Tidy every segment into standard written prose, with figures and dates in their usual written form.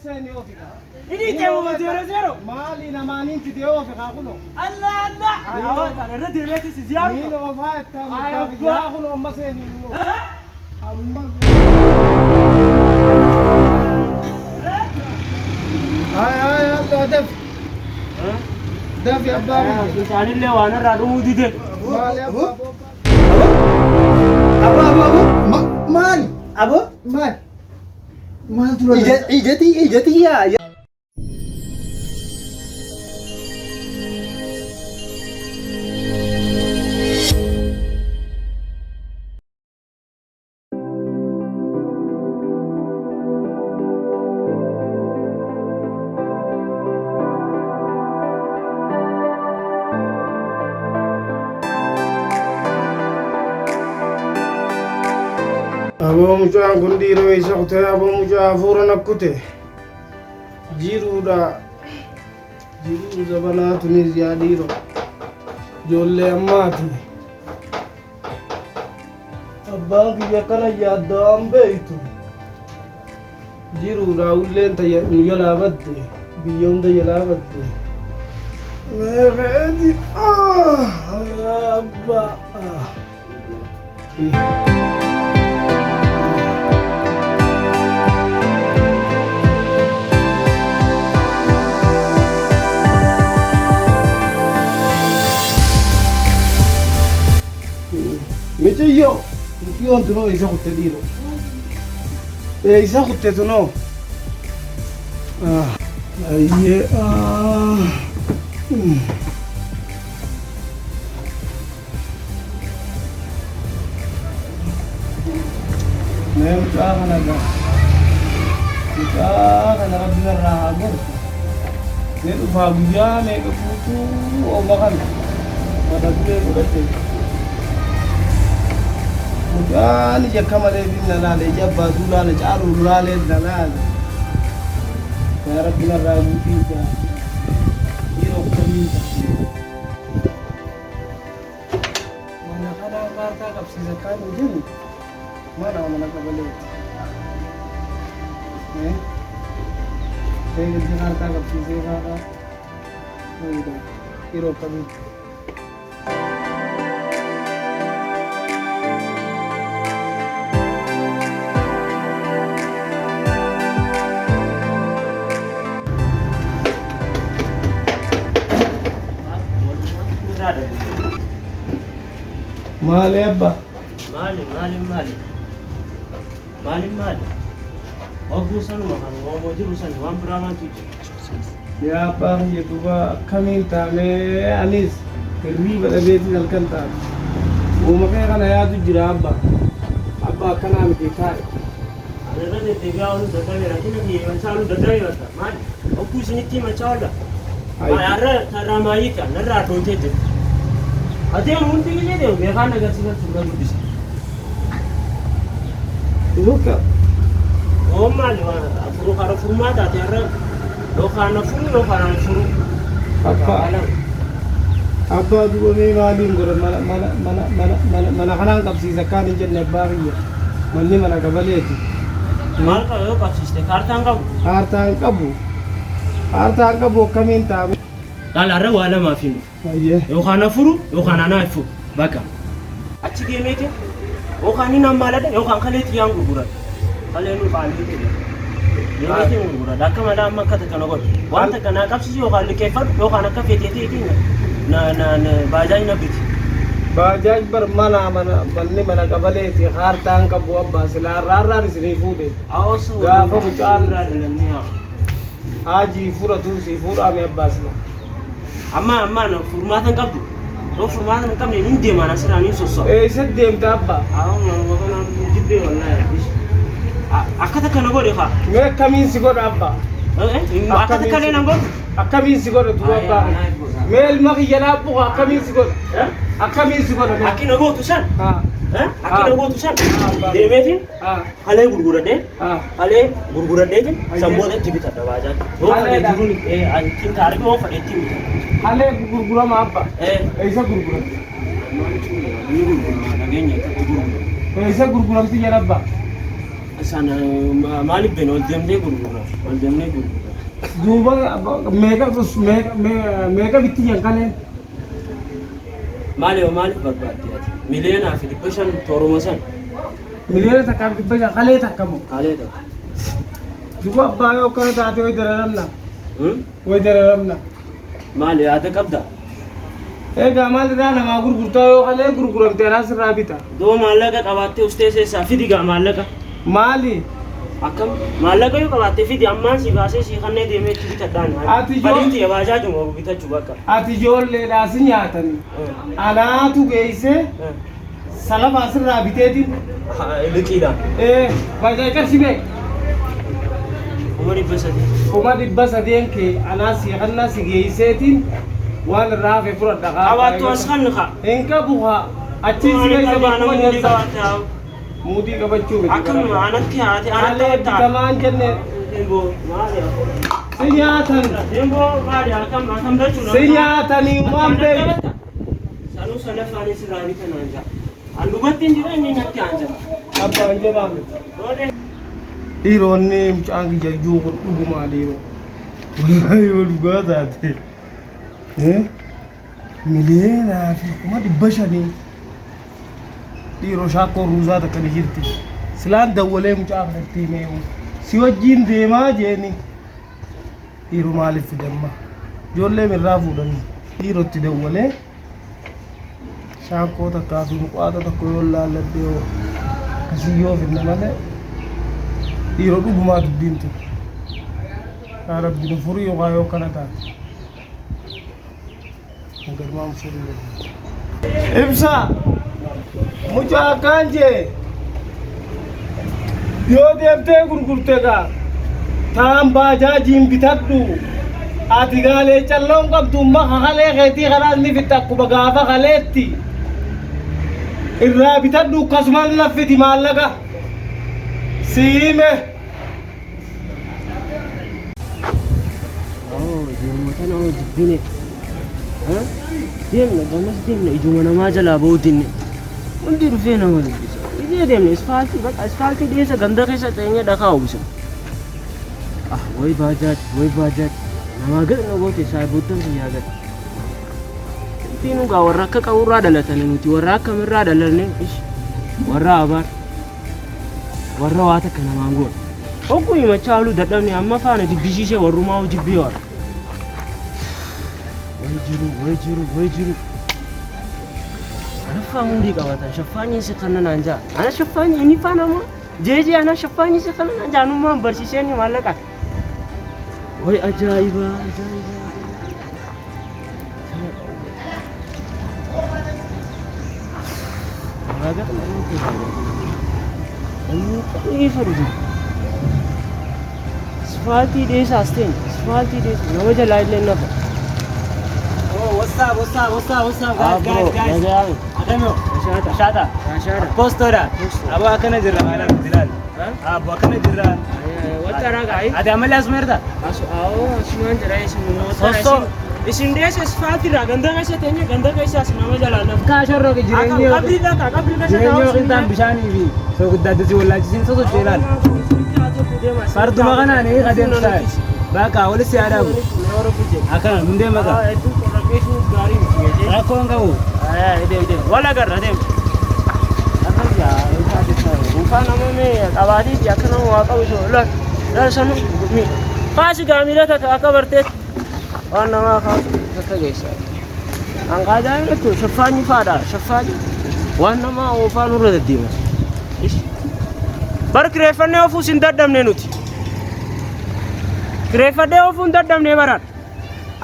Seeni ofi kaa. Inni ce'uma 00. Maali namaaniin fidee ofi kaa kunoo. Allah Allah. Ayawaa kana irra deemeeti si ziyaaru. Niin oofaa jettaa Ay, murtaa abbaa. yaa kunoo amma seeni immoo. Amma. Ay ay Allah dafi. Dafi abbaa kiyya. Fincaanillee waan irraa dhumuu dide. Maali abbaa Abo abo abo. Maali? Abo. Maali? Maaltu lola? Ija ijati ijati yaa. Aboo mucaan kun dhiiroo eessa kutee aboo mucaa hafuura na kute jiruudha jiruu zabanaa tunis yaa dhiiroo ijoollee ammaati abbaan kiyya kana yaaddawaan beektu jiruudha ulleen tayya nu jalaa badde biyya hunda jalaa badde meeqeeti abbaa. Miciyyoo miciyyoon tunoo isa kutte dhiiroo. Isa kutte tunoo. Ayyee. Mee mucaa kana gaa. Mucaa kana rabbi irraa haa gorsu. Ni dhufaa guyyaa meeqa guutuu ooma kana. Mata duree godhate. Mucaan ija akka malee na laale ija abbaa duulaa na caalu laalee na laale. Yaa rabbi narraa guutii gaa. Yeroo akkamii ta'a. Mana kanaan kaartaa qabsiisa kan hin jennu mana mana qabaleeti. Eegilti kaartaa qabsiisee kaartaa yeroo akkamii. Maali abba? Maali maali maali? Maali maali? Wagguu sanuma kan oomoo jiru sani waan biraa maaltu jira? Yaa abbaa kiyya duuba akkamiin taamee anis hirriiba dhabeetiin halkan taate. Uuma kee kana yaadu jira abba. Abba akkanaa miti taa'e. Ani irra deddeebi'aa ooluu dadhabeera. Kina kiyya himachaa ooluu dadhabeera. Maali? Ogguu isinitti himachaa oolla. Maali har'a tarraa maayii ta'a narraa dhootee jira. Adeemu hundi illee deemu beekaan agarsiisan suuraa guddisa. Luka. Oo maali waan afuru kara furmaa taate har'a yookaan afuru yookaan afuru. Abbaa. Abbaa duuba mee maaliin godha mana mana mana mana mana mana kanaan qabsiisa akkaan hin jenne abbaa kiyya. Manni mana qabaleeti. Maal qaba yoo qabsiiste kaartaan qabu. Kaartaan qabu. Kaartaan qabu akkamiin ta'a? Laala har'a waa lamaaf himu. Ayyee. Yookaan afuru yookaan anaa ifu baqa. Achi deemeeti yookaan inni ammaaladha yookaan kalee xiyyaan gurguradha. Kalee nu qaalii ta'e. Deemeetiin gurguradha. Akka malee amma akka takka na godhu. Waan takka naa qabsiisu yookaan liqeeffadhu yookaan akka feeteetiin na na na baajaaj na biti. Baajaaj bar mana mana manni mana qabaleeti kaartaan qabu abbaa silaa har'aarraan isinii fuudhe. Osoo Gaafa mucaan irraa dhalannee haa. Haajii fudhatu sii fuudhaame abbaa silaa. Amma amma na furmaata hin qabdu. Yoo furmaata hin qabne hin deemaan asirraa hin sosso'a. Eessa deemta abbaa? Awwa kanaan jibbee wallaahi. Akka takka na godhe kaa. Mee akkamiin si godha abbaa? Akka takka illee nan godhu. Akkamiin si godha duuba abbaa? Mee ilma kiyya laaphu akkamiin si godha? Akkamiin si godha? mee? Akki na gootu san. Haa. Akki na gootu san. Deemeetiin Haa. kalee gurguradhee Haa. kalee gurguradheetiin san booda itti bitadha baajaa. Yoo fedhe Kaleedha. jiruun ittiin taarikii yoo fedhe ittiin bitadha. Kalee gurgurama abbaa? Eessa gurguramti? Inni gurgurama nageenya itti gurgurama. Eessa gurguramti jedha abbaa? Sana maaliif beena ol deemnee gurgurra. Ol deemnee gurgurra. Duuba meeqa meeqa bitti jan kaleen? Maali yoo maaliif barbaadde ati? 1,500,000 tooruma san. 1,500,000 kalee takka moo? Kalee takka. Duuba abbaa yoo akkana taate way dararamna. Way dararamna. Maali yaada qabda? Egaa maal irraa namaa gurgurtaa yoo kalee gurguramte anaa sirraa bita. Duuba maallaqa qabaattee ustee seessaa fidi gaa maallaqa. Maali? Akkam maallaqa yoo qabaatte fidi ammaan si baasee si kannee deemee itti bitadhaan. Ati yoo- Badiin tiyya baajaajuma bitachuu bakka. Ati ijoolleedhaa si nyaatanii. Anaatu geessee salafaa sirraa biteetiin. Liqiidhaan. Ee baajaa qarshii meeqa? 300,000. 300,000 kee anaa si kannaa si geesseetiin waan irraa hafe fudhadha. Qabaattu as kan kaa. Hin qabu haa. Achiin si geesse Maali bakkuma muudii nyaata. qabaatte haa. Muudii qabachuu miti. Akkam anatti haati anatti Kalee taphatta. bitamaan jenne Deemboo maali? si nyaatan. Deemboo maali akkam akkam jechuudha. Si nyaatanii waan beeku. Sanuu sadaffaanis irraa bitan aan jaa. An dhugatti hin jira inni natti aan jira. Abbaan jedhaa miti. Dhiironni mucaan kiyya ijuu kun dhugumaa dhiiroo. Wallaahi yoo dhugaa taate. 1,500,000. Dhiiroo shaakkoo ruuzaa takka ni jirti. Silaan dawwalee mucaa kanatti himee si wajjiin deemaa jeeni. Dhiiroo maaliif fidamma? Ijoollee mirraa fuudhanii dhiirootti dawwalee shaakkoo takkaa fi muqaata tokko yoo laalladhe yoo akkasii yoo fidna malee dhiiroo dhugumaa dubbiin tun. Yaa Rabbi nu furii yookaan yoo kana taate. Garmaan furii. Ibsa mucaa akkaan jee yoo deemtee gurgurte gaa taan baajaajiin bitadhu ati gaalee calloon qabdu maka kalee keetii kanaas ni fitta akkuma gaafa kaleetti irraa bitadhu akkasumas laffiti maallaqa siime. Deemuma tana hoo jibbine. Deemna gamas deemna ijuma namaa jalaa ba'uu dinne. Hundi dhufee nama dubbisa. Ijee deemna isfaaltii bakka isfaaltii dhiyeessa ganda keessa teenyee dhakaa uwwisa. Ah way baajaaj way baajaaj namaa gad na goote saayiboottan kiyyaa gad. Intiin dhugaa warra akka qaburraa dhalatanii nuti warra akkamirraa dhalanne ish warra abaar. Warra waa takka namaan goone. Hogguu himachaa ooluu dadhabne amma faana jibbisiisee warrumaa hoo jibbee warra. Way jiru way jiru way jiru. Anaffaa muudii qabatan shaffaanyi si kana naan jaa. Ana shaffaanyi inni faana moo jeejee ana shaffaanyi si kana naan jaa anummaan barsiisee inni maallaqa. Way ajaa'iba ajaa'iba. Isfaaltii dheessa as ta'e isfaaltii dheessa nama jalaa illee nafa. Oh, what's up, what's up, what's up, what's up, guys, guys, guys. Akami Shata. Postoodha. Aboo akkana jirra maal argiti laal. Aboo akkana jirra. Wanta ragaa Ati ammallee asuma jirta? Asumaan jira isin Sossoo. isin dheessa isfaaltii irraa ganda keessa teenye ganda keessa as nama jalaa nafa. Kaasharroo jireenya Qabrii dhaqa qabrii keessa jireenya yookiin ta'an bishaanii fi soogiddaatti si wallaalchisiin sosochii ilaal. Farduma kanaan eega adeemsa. Bakka walitti si yaadaabu. Akkana nun deema ka. Rakkoo hin qabu. Wal agarra deema. Mukaan nama mee qabaatiiti akka nama waa qabu sun laal laal sanu kaasi gaamila takka akka barteetti waan namaa kaasu takka geessa. Anqaadaa jechuun shaffaanyi faadha shaffaanyi waan namaa oofaa nurra deddeema. Bar kireeffannee ofuus hin dadhabne nuti. Kireeffadhee ofuu hin dadhabne baraan.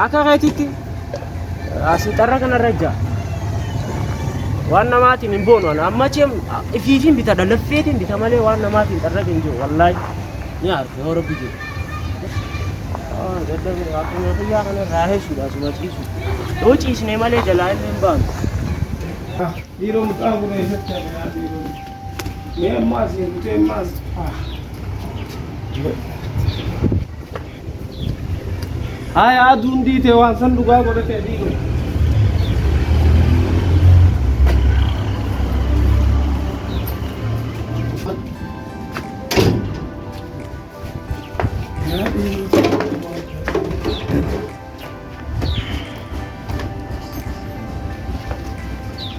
Akka keetitti asii xarra kanarra jira. Waan namaatiin hin boonu ana amma ceem ifiifin bitadha laffeetiin bita malee waan namaatiin xarra hin jiru wallaahi ni argu yoo rabbi jiru. Dadhabne akkuma kiyyaa kana irraa heessuudha asuma ciisu. Yoo ciisne malee jalaa illee hin baanu. Dhiiroo mucaan kun eessatti argaa dhiiroo? Mee ammaas hin kutee ammaas. Haya aduun diite waan san dhugaa godhate dhiiroo.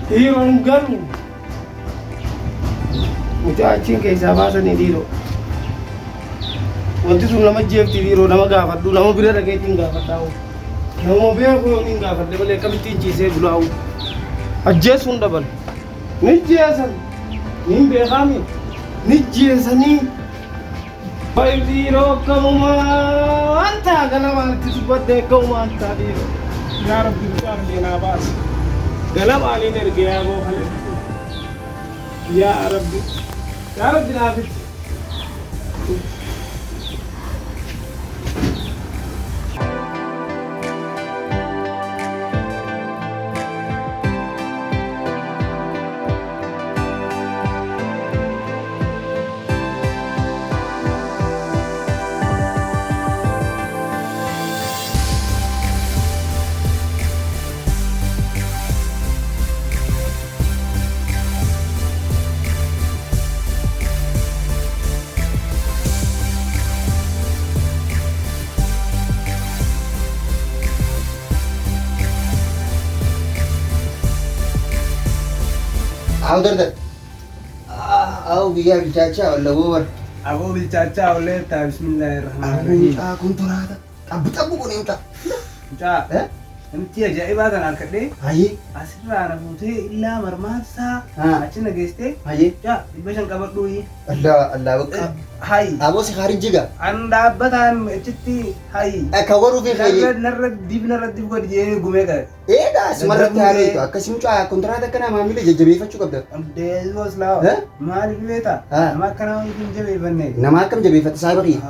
Dhiiroon galu. Mucaa achiin keessaa baasanii dhiiroo. Wanti sun nama jeefti dhiiroo nama gaafadhu nama bira dhaqeetiin gaafadhaa. Nama beeku yoomiin gaafadhe malee akkamittiin ciisee bulaa'u. Ajjeesuun dhaban. Ni jeesan. Niin beekaami. Ni jeesanii. Wayi dhiiroo akkamumaan ta'a ganamaan itti dubbadhe akkamumaan ta'a dhiiroo. Yaa Rabbi mucaa kiyya naa baasi. Ganamaaniin erge yaa boo Yaa Rabbi. Yaa Rabbi naa fidi. Aw dardar. Aw biyyaa bilchaachaa walla bar. Aboo bilchaachaa ollee taa bismillahirrahmanirrahiim. Mucaa kun toraata. Xabbu xabbu kun mucaa. Mucaa namichi ajaa'ibaa kana harkadhee Hayyee. asirraa na fuutee illaa marmaarsaa achi na geessitee Hayyee. mucaa 500 qabadhuuyi. Allah Allah bakka. Hayi. Aboo si haarin jiga. An dhaabbataan achitti hayi. Akka waruu fi hayyee. Narra dib narra dib godhi jedhee gumee qabe. Eegaa simarratti haareetu akkasii mucaa kontiraata akkanaa maamila jajjabeeffachuu qabda. Deebios laa. Maaliif beektaa? Nama akkanaa hin jabeeffanne. Nama akkam jabeeffata saayiba kiyya?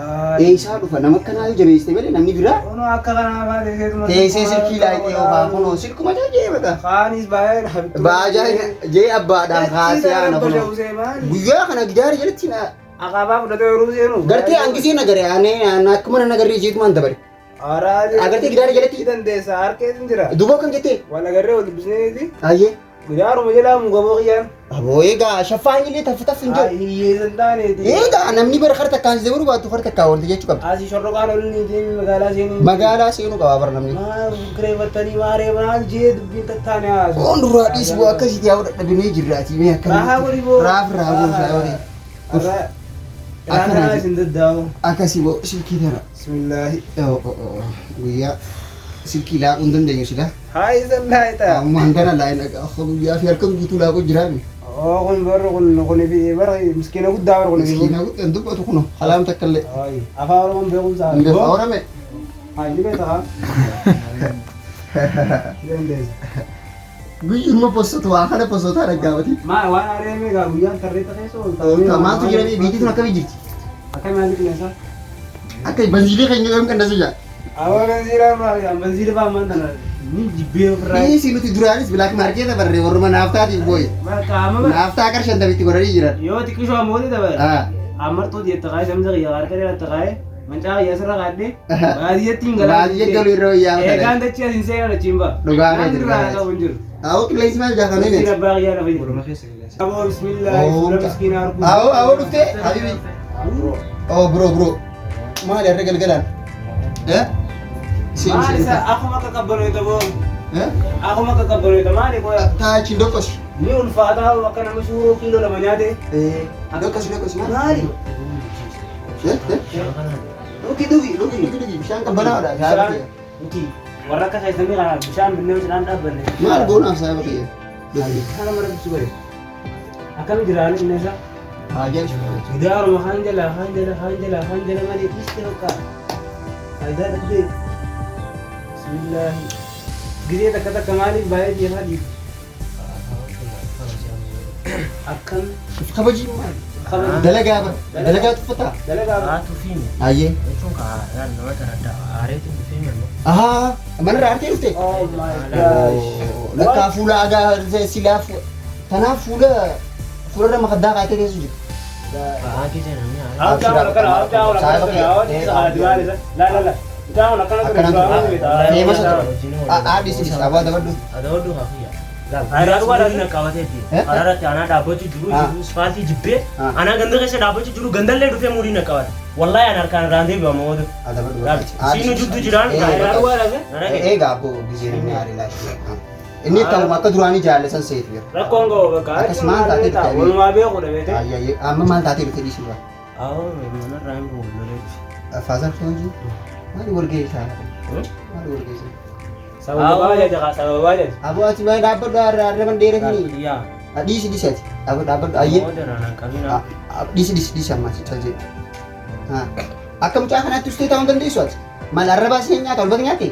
Eessaa dhufa nama akkanaa yoo jabeessite malee namni biraa. Kunoo akka kanaa fa'aa teesseetuma. Teessee silkii laayitee yookaan kunoo silkuma jajjabeeffata. Kaanis baay'ee Baajaa jee abbaadhaan kaasee aana kunoo. Guyyaa kana gidaara jalatti na. Akaabaa fudhatee yeroo seenu. Gartee hangisee nagare aanee akkuma na nagarree jeetumaan dabare. Agartee gidaara jalatti. Dandeessa harkeetiin jira. Duuba akkam jettee? Wal agarree wal dubbisneeti. Ayyee. Gidaaruma jalaa muka kiyyaan. Aboo egaa shaffaan illee taffi taffi hin jiru. Hiyyeessan taaneeti. Egaa namni bara kar takkaan si dabaruu baattu kar takkaan wanta jechuu qabda. Asii shorroqaan ol ni deemi magaalaa seenuu. Magaalaa seenuu qaba bara namni. Maal kireeffattanii maaree maal jee dubbiin tattaane haasu. Oon duraa dhiisi boo akkasitti yaa dadhabinee jirraati mee akkamitti. Raahaa godhi boo. Raaf raafuu isaa godhi. Akkanaa isin daddaa'u. Akkasii boo silkii tana. Bismillaahi. Guyyaa silkii laaquu hin dandeenyu sila. Haa isan laayita. Ammaan tana laayin guyyaa fi halkan guutuu laaquu jiraami. Oo kun barri kun kun fi barri miskiina guddaa barri kun. Miskiina guddaa dubbatu kuno halaam takka illee. Afaan Oromoon beekumsa. Hin beeku horame. Haa inni beekta haa. Dandeessa. Guyyuma postotu waa kana postotaa dhaggaabati. Maal waan areemee gaa guyyaan tarreetta keessa oolta. Maaltu jira biyyi tun akkamii jirti? Akka maali qilleensa? Akka banziilee keenya yoom qannasu jaa? Awwa banziilaa maali banziilaa fa'aa maal tana ni jibbee ofirraa. Dhiisi nuti duraanis bilaak maarkeeta barree warruma naaftaatiif booye. Naaftaa qar shantamitti godhanii jiran. Yoo xiqqishoo ammoo ni dabala. Ammartuu jette kaa'ee samsa kiyya harka dheeratte kaa'ee mancaa kiyya asirra kaadhee baadiyyatti hin galaa. Baadiyyatti galuu irra wayyaa ta'e. Eegaan dachee asiin seenaa achiin ba'a. Dhugaa Naan keeti, irraa dhugaa qabu hin jiru. Awwa qilleensi maal jaakamee Miskiin abbaa kiyyaa lafa jiru. Aboo bismillah fuula miskiina arguu. Awwa awwa dhuftee habibi. Oh bro bro. Maali har'a galgalaan? Eh? Seen Maal seen. isa akkuma akka qabbaneeta boo. Eh? Akkuma akka qabbaneeta maali qoya. Taachi dokkos. Ni ulfaataa akka nama suuroo kiiloo 2 nyaate. Eh dokkos dokkos maali? Eh? Eh? Dhugi dhugi dhugi dhugi dhugi bishaan qabbanaadha saayiba kiyya. Miti warra akka keessanii kana bishaan binnee bishaan dhaabbanne. Maal goonaaf saayiba kiyya? Dhugi. Kana mara bisu bare. Akkami jira haalli qilleensaa? Haa jedhu. Gidaaruma kaan jala kaan jala kaan jala kaan jala malee dhiiste bakka. Faayidaa dhabdee. Bismillaahi. Gizee takka takka maaliif baay'ee jeeqaa dhiibu? Akkam. Kabajii maal? Dalagaa bara. Dalagaa tuffataa? Dalagaa bara. Haatu fiimi. Ayyee. Jechuun kaa yaad nama taradda aareetu fiimi ammoo. Ahaa manarraa aartee dhufte? Oh my gosh. Lakkaa fuula agaa silaa tanaaf fuula fuularra makaddaa kaatee teessu jiru. Haadhi sinis abaa dabadhu. Dabadhu haa fiyya. Muudii na qabateetti. Karaarratti anaa dhaabbachuu jiru isfaaltii jibbee anaa ganda keessa dhaabbachuu jiru gandallee dhufee muudii na qabate. Wallahi an harkaan irraan deebi'ama oodu. Siinu jidduu jiraan. Egaa abboo gisee namni aare laashee. Inni ta'uma akka duraanii jaalle san seetu jira. Rakkoon qabu bakka. Akkas maal taatee dhufte? Walumaa beeku dha beete. Amma maal taatee dhufte dhiisuu dha? Awwa manarraa hin bu'u loleetti. Faazar soojii maali wal geessaa? Maali wal geessaa? Sababa jaja sababa jaja. Aboo ati baay'ee dhaabbadhu arraban dheeratanii. Yaa. Dhiisi dhiisi ati. Aboo dhaabbadhu ayyee. Ooda naan qabina. Dhiisi dhiisi dhiisi amma ati cal jedhi. Akka mucaa kanaatti ustee taa'uu hin dandeessu ati. Maal arrabaa si nyaata ol bata nyaatte?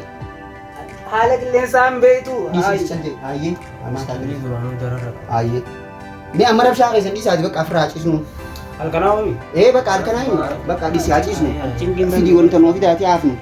Haala qilleensaa hin beektu. Dhiisi dhiisi cal jedhi. Ayyee. Amma taatee. Inni duraanuu dararra. Ayyee. Mee amma rabshaa keessan dhiisi ati bakka afirraa ciisnu. Halkanaa oomi. Ee bakka halkanaa himu bakka dhiisi haa ciisnu. Fidii wanta nuu fidaati haafnu.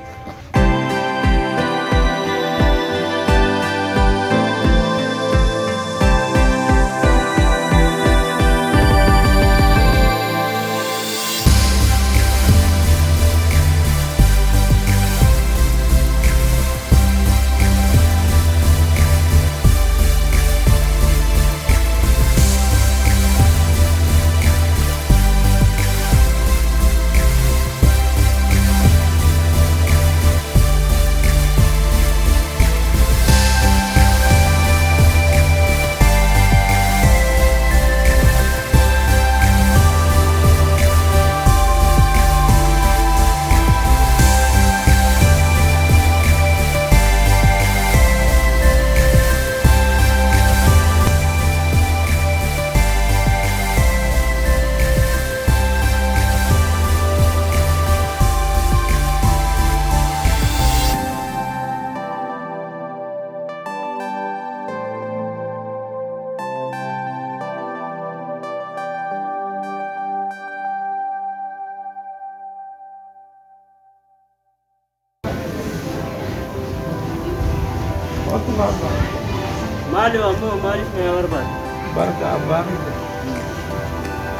Maali ammoo maaliif na barbaade? Barka abbaa kiyya.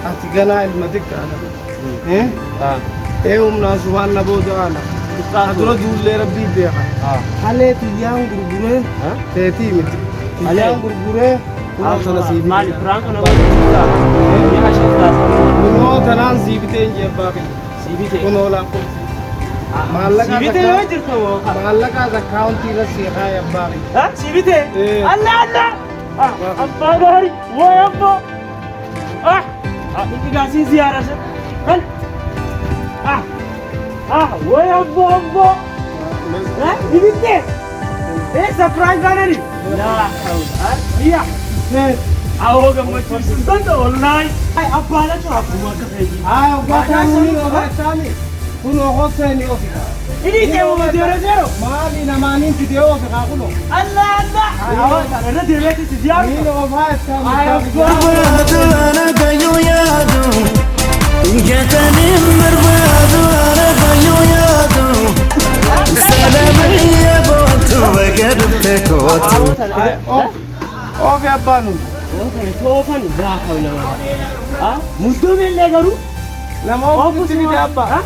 Ati ganaa ilma xiqqaadha. Ee humnaan sumaan na booda aana. Dura duullee rabbii beeka. Halee tiyyaan gurguree teetii miti. Tiyyaan gurguree kunoo tana sii bitee. Maali biraan kana godhu? Kunoo tanaan sii bitee hin jee abbaa kiyya. Sii bitee. Kunoo lakkoofsi. Maallaqa Sii bitee yoo jirtu moo? Maallaqa akkaawuntii irra sii kaaya abbaa kiyya. Sii bitee? Allah Allah! Abbaa gaarii! Way abbaa! Inni gaasiin ziyaara isa. Kan! Way abbaa abbaa! Ni bittee? Surprise baanani! Laa hawla! Yaa! Awoo gammachiisuu danda'u wallaahi! Abbaa lachuu akkuma akka feetii. Haa abbaa kaanii ofachaani. Kunoo hoseeni ofi. Inni deemuma zeero zeero. Maali namaaniin fidee ofi kaa kunoo. Allah Allah! Awoo kana irra deemeetti si ziyaaru. Niin ofaa Ay ittaami. abbaa! Ofi abbaa nu. Toofan laa hawla wala. Muddoomillee garuu Nama ofitti fide abbaa.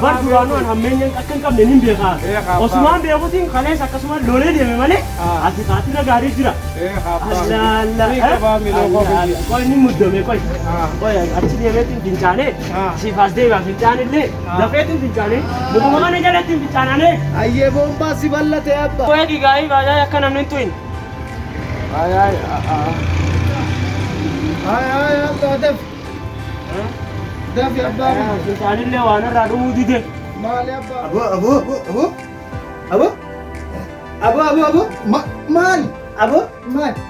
Bar duraanuu an hammeenya akka hin qabne nin beekaa. Osumaan beekutiin kalees akkasumas lolee deeme malee ati taatira gaarii jira. Qoy ni muddome qoy. Qoy achi deemeetiin fincaanee siif as deebi'a fincaanillee lafeetiin fincaanee mukuma mana jalatti fincaananee. Ayyee boombaa si bal'ate abbaa. Qoy gigaayii baajaa akka namni hin tu'in. Ay ay ay ay abbaa daf. Dafi abbaa. Fincaanillee waan irraa dhumuu dide. Maali abbaa. Aboo aboo aboo aboo aboo aboo aboo aboo maali aboo maali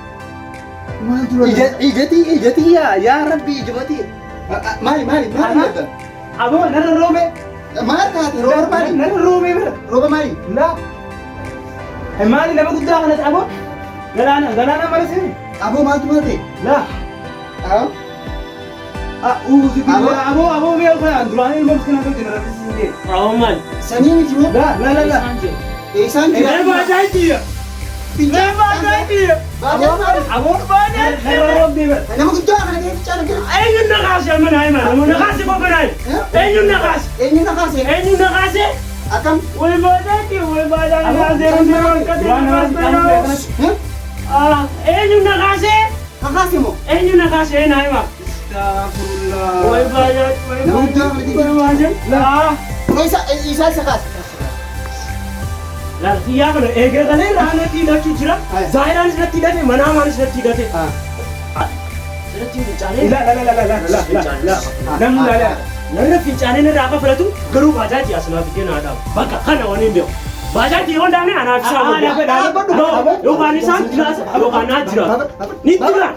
Maal dura ijati ijati yaa yaa rabbi ijati maali maali maali jedha Aboo narra roobe. maal taate rooba maali Narra roobee bira. rooba maali Laa. Maali nama guddaa kanatti aboo? Galaana galaana mana seeni. aboo maaltu maal ta'e Laa. aboo A'uuzu billah aboo aboo mee kan duraan ilma miskiina kan jira rabbi siin jee. Awoo maali? sanii miti moo Laa laa laa laa. isaan jira Mee baajaa jira. Mee baajaa jira. baajaa maali Aboo narra roobee bira. nama guddaa kana ta'e fincaan gara Eenyuun na kaase amma naa hima? Nama na kaase qofa naa hima. Eenyuun na kaase? eenyu na kaase Eenyuun na kaase? Akkam? Way baadaatii way baadaatii zeero zeero akkasii na kaasee. Eenyu na kaasee? Kakaasi moo? Eenyu na kaasee naa hima. Way baadaatii way Nama guddaa baadaatii way baadaatii. Kun isa isa isa kaase. Laal xiyyaa kana eegee galee raanatti hidhachuu jira. Zaayiraanis natti hidhate manaamaanis natti hidhate. Sirratti fincaanee. La la la la la la la la. Namni la la. Narra fincaanee narraa akka filatu garuu baajaajii as naaf fidee naa dhaabu. Bakka kana waan hin beeku. Baajaajii yoo dhaabne anaaf isaa godhu. Yookaan isaan jiraasa yookaan naa jiraatu. Ni jira.